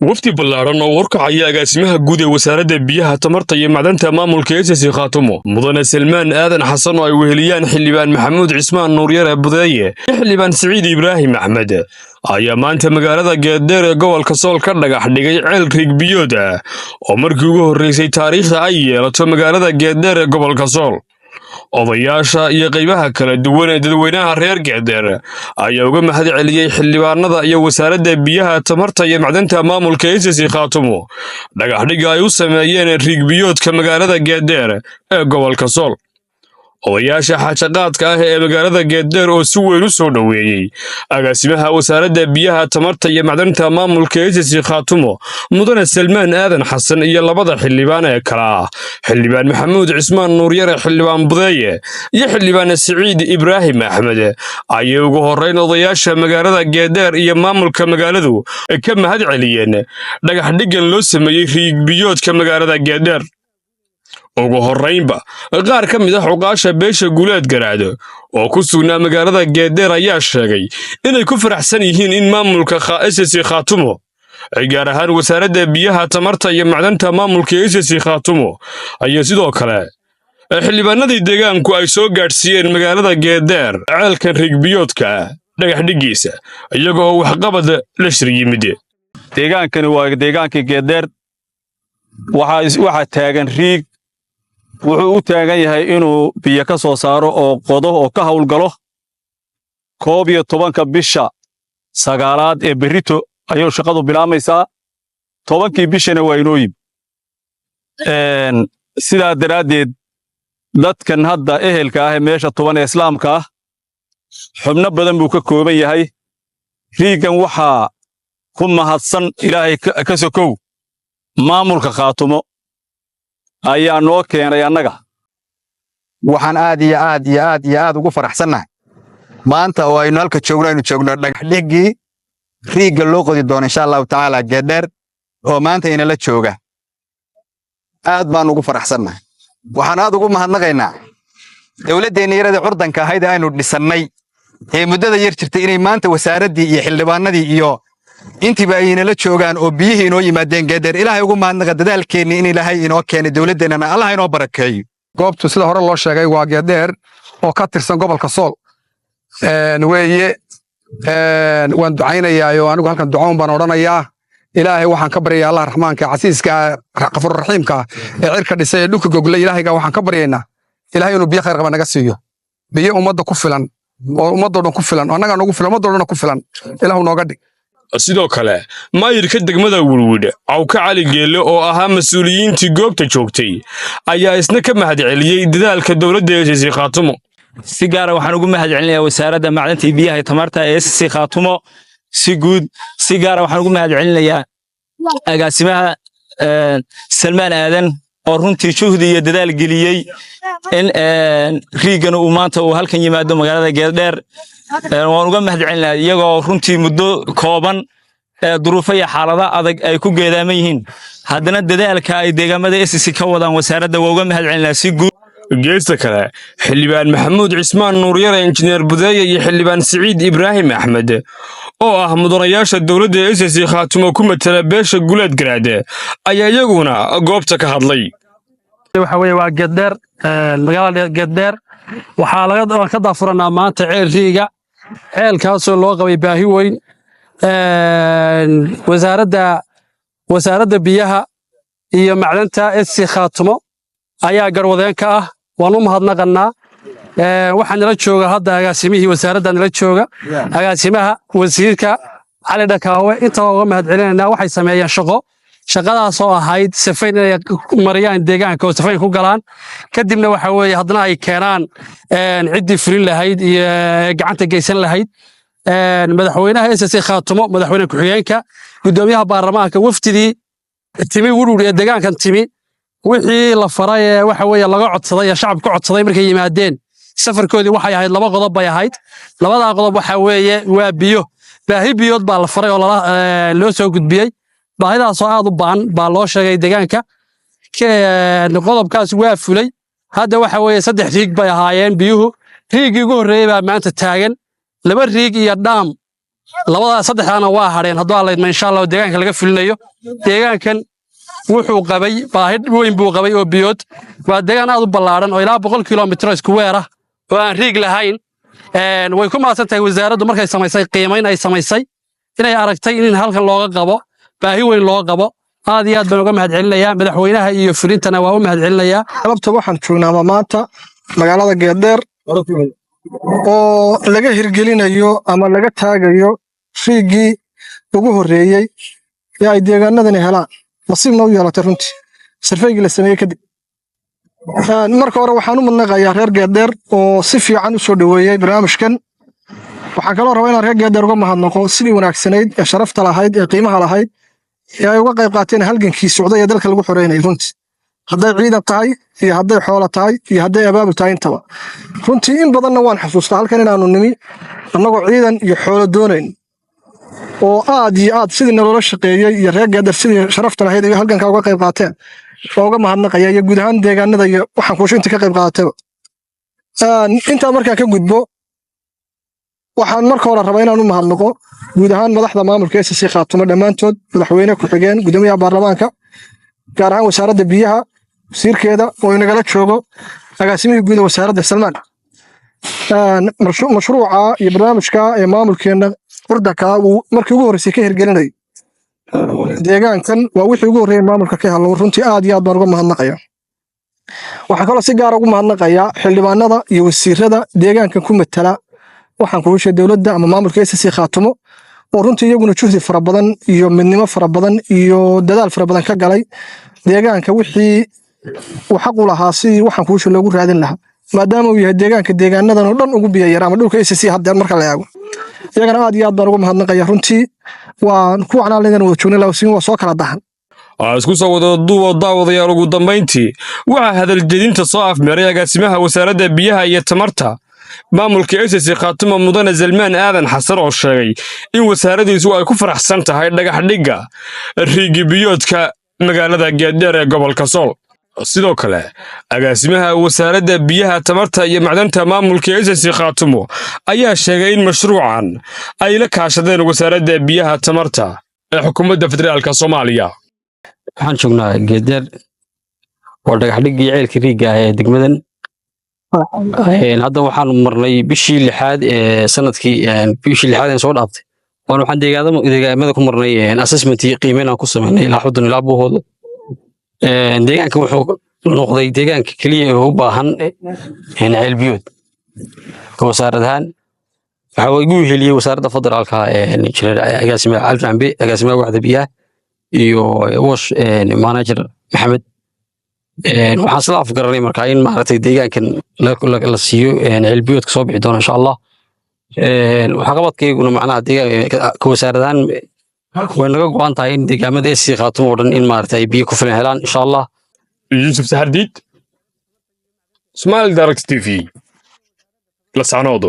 Wafdi ballaaran oo warkacaya agaasimaha guud ee Wasaaradda Biyaha, Tamarta iyo Macdanta maamulka SSC Khaatumo, Mudane Salmaan Aadan Xasan, oo ay weheliyaan Xildhibaan Maxamuud Cismaan Nuuryare Budeeye iyo Xildhibaan Siciid Ibraahim Axmed, ayaa maanta magaalada Geeddheer ee gobolka Sool ka dhagax dhigay ceel riigbiyood ah oo markii ugu horreysay taariikhda ay yeelato magaalada Geeddheer ee gobolka Sool. Odayaasha iyo qaybaha kala duwan ee dadweynaha reer Geeddheer ayaa uga mahad celiyey xildhibaanada iyo Wasaaradda Biyaha, Tamarta iyo Macdanta maamulka SSC Khaatumo dhagaxdhigga ay u sameeyeen riigbiyoodka magaalada Geeddheer ee gobolka Sool. Odayaasha xaajaqaadka ah ee magaalada Geeddheer oo si weyn u soo dhoweeyey agaasimaha Wasaaradda Biyaha, Tamarta iyo Macdanta maamulka SSC Khaatumo, Mudane Salmaan Aadan Xasan, iyo labada xildhibaan ee kale ah Xildhibaan Maxamuud Cismaan Nuuryare, Xildhibaan Budeeye, iyo Xildhibaan Siciid Ibraahim Axmed, ayay ugu horrayn odayaasha magaalada Geeddheer iyo maamulka magaaladu ka mahad celiyeen dhagaxdhiggan loo sameeyey riigbiyoodka magaalada Geeddheer. Ugu horraynba, qaar ka mid ah cuqaasha beesha Guuleed Garaado oo ku sugnaa magaalada Geeddheer ayaa sheegay inay ku faraxsan yihiin in maamulka SSC Khaatumo, gaar ahaan Wasaaradda Biyaha, Tamarta iyo Macdanta maamulka SSC Khaatumo, ayaa sidoo kale xildhibaanadii deegaanku ay soo gaadhsiiyeen magaalada Geeddheer ceelkan riigbiyoodka dhagaxdhiggiisa, iyaga oo waxqabad la shir yimid. Deegaankani waa deegaankii Geeddheer. Waxaa taagan riig. Wuxuu u taagan yahay inuu biyo ka soo saaro oo qodo oo ka hawlgalo. 11-ka bisha sagaalaad ee berrito ayuu shaqadu bilaamaysaa. 10-kii bishana waa inoo yimi. Sidaa daraaddeed, dadkan hadda ehelka ah ee meesha tuban ee islaamka ah xubno badan buu ka kooban yahay. Riiggan waxaa ku mahadsan, Ilaahay ka sokow, maamulka Khaatumo ayaa noo keenay annaga. Waxaan aad iyo aad iyo aad iyo aad ugu faraxsannahay maanta oo aynu halka joogno, aynu joogno dhagaxdhiggii riigga loo qodi doono, insha Allahu tacaala, Geeddheer oo maanta inala jooga. Aad baan ugu faraxsannahay. Waxaan aad ugu mahadnaqaynaa dowladdeenna yaradii curdanka ahayd ee aynu dhisannay ee muddada yar jirtay, inay maanta wasaaraddii iyo xildhibaanadii iyo intiiba ay inala joogaan oo biyihii inoo yimaadeen Geeddheer. Ilaahay ugu mahadnaqa dadaalkeennii in Ilaahay inoo keenay. Dowladdeennana Allah inoo barakeeyo. Goobtu, sida hore loo sheegay, waa Geeddheer oo ka tirsan gobolka Sool weeye. Waan ducaynayaa anigu halkan, ducoon baan odhanayaa. Ilaahay waxaan ka baryayaa, Allah Raxmaanka, Casiiska, Qafurraxiimka ee cirka dhisay ee dhulka goglay, Ilaahayga waxaan ka baryaynaa Ilaahay inuu biyo khayr qaba naga siiyo, biyo ummadda ku filan oo ummadoo dhan ku filan oo annagaa noogu filan, ummadoo dhan ku filan Ilaahu nooga dhig. Sidoo kale, maayirka degmada Werwidh, Cawka Cali Geelle, oo ahaa mas-uuliyiintii goobta joogtay, ayaa isna ka mahad celiyey dadaalka dowladda SSC Khaatumo. Si gaara waxaan ugu mahad celinayaa Wasaaradda Macdanta iyo Biyaha iyo Tamarta ee SSC Khaatumo si guud. Si gaara waxaan ugu mahad celinayaa agaasimaha Salmaan Aadan oo runtii juhdi iyo dadaal geliyey in riiggan uu maanta uu halkan yimaado magaalada Geeddheer. Waan uga mahad celinayaa, iyagoo runtii muddo kooban duruufo iyo xaalado adag ay ku geedaaman yihiin, haddana dadaalka ay deegaamada SSC ka wadaan wasaaradda waa uga mahad celinayaa si guud. Geesta kale, Xildhibaan Maxamuud Cismaan Nuuryare, Injineer Budeeye, iyo Xildhibaan Siciid Ibraahim Axmed oo ah mudanayaasha dowladda SSC Khaatumo ku matala beesha Guleed Garaade ayaa iyaguna goobta ka hadlay. Waxa weeye waa Geeddheer, magaalada Geeddheer. Waxaa laga ka daafuranaa maanta ceel riiga, ceelkaasoo loo qabay baahi weyn. Wasaaradda Biyaha iyo Macdanta SSC Khaatumo ayaa garwadeen ka ah. Waan u mahadnaqannaa. Waxaa nala jooga hadda agaasimihii wasaaradda nala jooga, agaasimaha, wasiirka Cali Dhakaawe. Intaba uga mahad celinaynaa. Waxay sameeyeen shaqo, shaqadaasoo ahayd safayn inay mariyaan deegaanka oo safayn ku galaan, kadibna waxa weeye haddana ay keenaan ciddii fulin lahayd iyo gacanta geysan lahayd. Madaxweynaha SSC Khaatumo, madaxweyne ku-xigeenka, guddoomiyaha baarlamaanka, wafdidii timi Wurwur ee deegaankan timi, wixii la faray ee waxa weeye laga codsaday ee shacabka codsaday markay yimaadeen, safarkoodii waxay ahayd laba qodob bay ahayd. Labadaa qodob waxa weeye waa biyo. Baahi biyood baa la faray oo loo soo gudbiyey. Baahidaasoo aad u ba'an baa loo sheegay deegaanka. Qodobkaas waa fulay. Hadda waxa weeye saddex riig bay ahaayeen biyuhu. Riigii ugu horreeyey baa maanta taagan. Laba riig iyo dhaam. Labadaa saddexdaana waa hadheen, hadduu Alla idmo, insha Allah, deegaanka laga fulinayo. Deegaankan wuxuu qabay baahi weyn buu qabay oo biyood. Waa deegaan aad u ballaadhan oo ilaa 100 kilomitro isku weer ah oo aan riig lahayn. Way ku mahadsan tahay wasaaraddu markay samaysay qiimayn ay samaysay inay aragtay in halkan looga qabo baahi weyn loo qabo. Aad iyo aad baan uga mahadcelinayaa madaxweynaha iyo fulintana waa u mahadcelinayaa. Galabta waxaan joognaa maanta magaalada Geeddheer oo laga hirgelinayo ama laga taagayo riiggii ugu horreeyey ee ay deegaanadani helaan, nasiibna u yeelatay runtii survey-gii la sameeyey kadib. Marka hore waxaan u mahadnaqayaa reer Geeddheer oo si fiican u soo dhoweeyey barnaamijkan. Waxaan kaloo rabaa inaan reer Geeddheer uga mahadnaqo sidii wanaagsanayd ee sharafta lahayd ee qiimaha lahayd ee ay uga qayb qaateen halgankii socday ee dalka lagu xoreynayay runtii, hadday ciidan tahay iyo hadday xoolo tahay iyo hadday abaabul tahay intaba. Runtii in badanna waan xasuustaa halkan inaanu nimi annagoo ciidan iyo xoolo doonayn oo aad iyo aad sidii naloola shaqeeyey iyo reer Geeddheer sidii sharafta lahayd iyo halganka uga qayb qaateen waa uga mahadnaqaya, iyo guud ahaan deegaanada iyo waxaan kuusho inta ka qayb qaadataba. Intaa markaan ka gudbo, waxaan marka hore rabaa inaan u mahadnaqo guud ahaan madaxda maamulka SSC Khaatumo dhammaantood, madaxweyne ku-xigeen, guddoomiyaha baarlamaanka, gaar ahaan wasaaradda biyaha wasiirkeeda oo inagala joogo agaasimihii guud ee wasaaradda Salmaan. Mashruuca iyo barnaamijka ee maamulkeena urdaka uu markii ugu horreysay ka hirgelinayay deegaankan waa wixii ugu horreeyay maamulka ka helo. Runtii aad iyo aad baan uga mahadnaqaya. Waxaan kaloo si gaara ugu mahadnaqayaa xildhibaanada iyo wasiirada deegaankan ku matala waxaan kugu sheegay dowladda ama maamulka SSC Khaatumo oo runtii iyaguna juhdi fara badan iyo midnimo fara badan iyo dadaal fara badan ka galay deegaanka wixii uu xaq u lahaa sidii waxaan kugu sheegay loogu raadin lahaa, maadaama uu yahay deegaanka deegaanadan oo dhan ugu biyo yar ama dhulka SSC hadda marka la eego. Iyagana aad iyo aad baan uga mahadnaqaya. Runtii waan ku wacnaan inaan wada joognay, laakiin waa soo kala dahan. Isku soo wada duubo, daawadayaal, ugu dambayntii waxaa hadaljedinta soo afmeeray agaasimaha wasaaradda biyaha iyo tamarta maamulka SSC Khaatumo, mudane Salmaan Aadan Xasan, oo sheegay in wasaaradiisu ay ku faraxsan tahay dhagax dhigga riigibiyoodka magaalada Geeddheer ee gobolka Sool. Sidoo kale agaasimaha wasaaradda biyaha, tamarta iyo macdanta maamulka SSC Khaatumo ayaa sheegay in mashruucan ay la kaashadeen wasaaradda biyaha tamarta ee xukuumadda federaalka Soomaaliya. Waxaan joognaa Geeddheer waa dhagaxdhiggii ceelka riigga ah ee degmadan. Hadda waxaan marnay bishii lixaad ee sanadkii, bishii lixaad ee soo dhaaftay waan waxaan deegaamada ku marnay assessment iyo qiimeyn aan ku sameynay ilaa Xudun ilaa Buuhooda. Deegaanka wuxuu noqday deegaanka keliya ee u baahan ceel biyood. Wasaarad ahaan waxaa igu weheliyey wasaaradda federaalka, injineer agaasime Cali Cambe, agaasimaha waaxda biyaha, iyo WASH manager Maxamed. Waxaan isla afgaranay markaa in maaragtay deegaankan la siiyo ceelbiyoodka soo bixi doona, insha Allah. Waxqabadkayguna macnaha ka wasaarad ahaan way naga go'an tahay in deegaamada SSC Khaatumo oo dhan in maaragtay ay biyo ku filan helaan, insha Allah. Yuusuf Saxardiid, Somali Direct TV, Laascaanood.